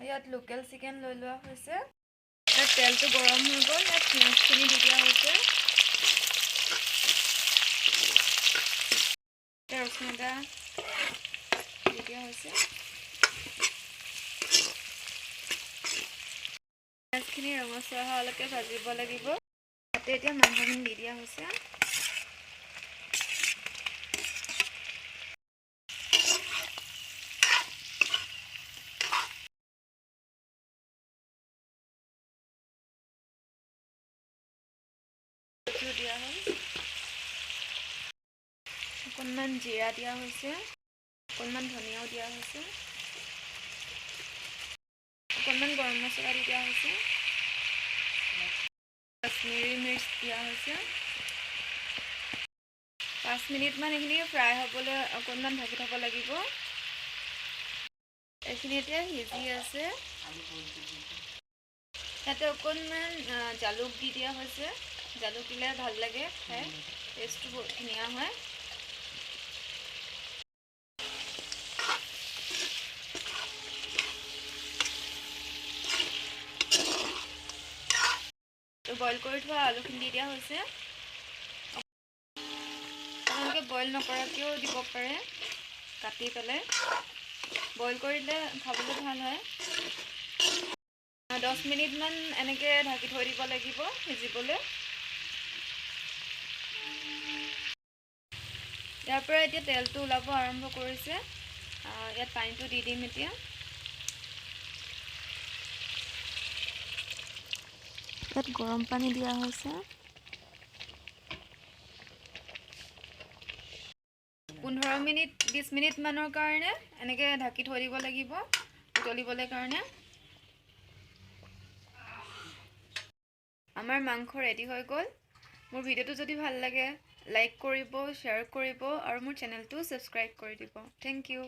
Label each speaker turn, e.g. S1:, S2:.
S1: ইয়াত local chicken লৈ লোৱা হৈছে। ইয়াত তেলটো গৰম হৈ গ'ল। ইয়াত পিঁয়াজখিনি দি দিয়া হৈছে। ৰচুন এটা দি দিয়া হৈছে। পিঁয়াজখিনি ৰঙচুৱা হোৱালৈকে ভাজিব লাগিব। তাতে এতিয়া মাংসখিনি দি দিয়া হৈছে। দিয়া হ'ল, অকণমান জিৰা দিয়া হৈছে, অকণমান ধনিয়াও দিয়া হৈছে, অকণমান গৰম মছলা দি দিয়া হৈছে, কাশ্মীৰী মিৰ্চ দিয়া হৈছে। 5 মিনিটমান এইখিনি ফ্ৰাই হ'বলৈ অকণমান ঢাকি থ'ব লাগিব। এইখিনি এতিয়া সিজি আছে। ইয়াতে অকণমান জালুক দি দিয়া হৈছে। জালুক দিলে ভাল লাগে খাই, টেষ্টটো বহুত ধুনীয়া হয়। বইল কৰি থোৱা আলুখিনি দি দিয়া হৈছে। আপোনালোকে বইল নকৰাকৈও দিব পাৰে কাটি পেলাই। বইল কৰি দিলে খাবলৈ ভাল হয়। 10 মিনিটমান এনেকৈ ঢাকি থৈ দিব লাগিব সিজিবলৈ। ইয়াৰ পৰা এতিয়া তেলটো ওলাব আৰম্ভ কৰিছে। ইয়াত পানীটো দি দিম এতিয়া। ইয়াত গৰম পানী দিয়া হৈছে। 15 মিনিট, 20 মিনিটমানৰ কাৰণে এনেকৈ ঢাকি থৈ দিব লাগিব উতলিবলৈ কাৰণে। আমাৰ মাংস ৰেডি হৈ গ'ল। মোৰ ভিডিঅ'টো যদি ভাল লাগে, লাইক কৰিব, শ্বেয়াৰ কৰিব আৰু মোৰ চেনেলটো ছাবস্ক্ৰাইব কৰি দিব। Thank U.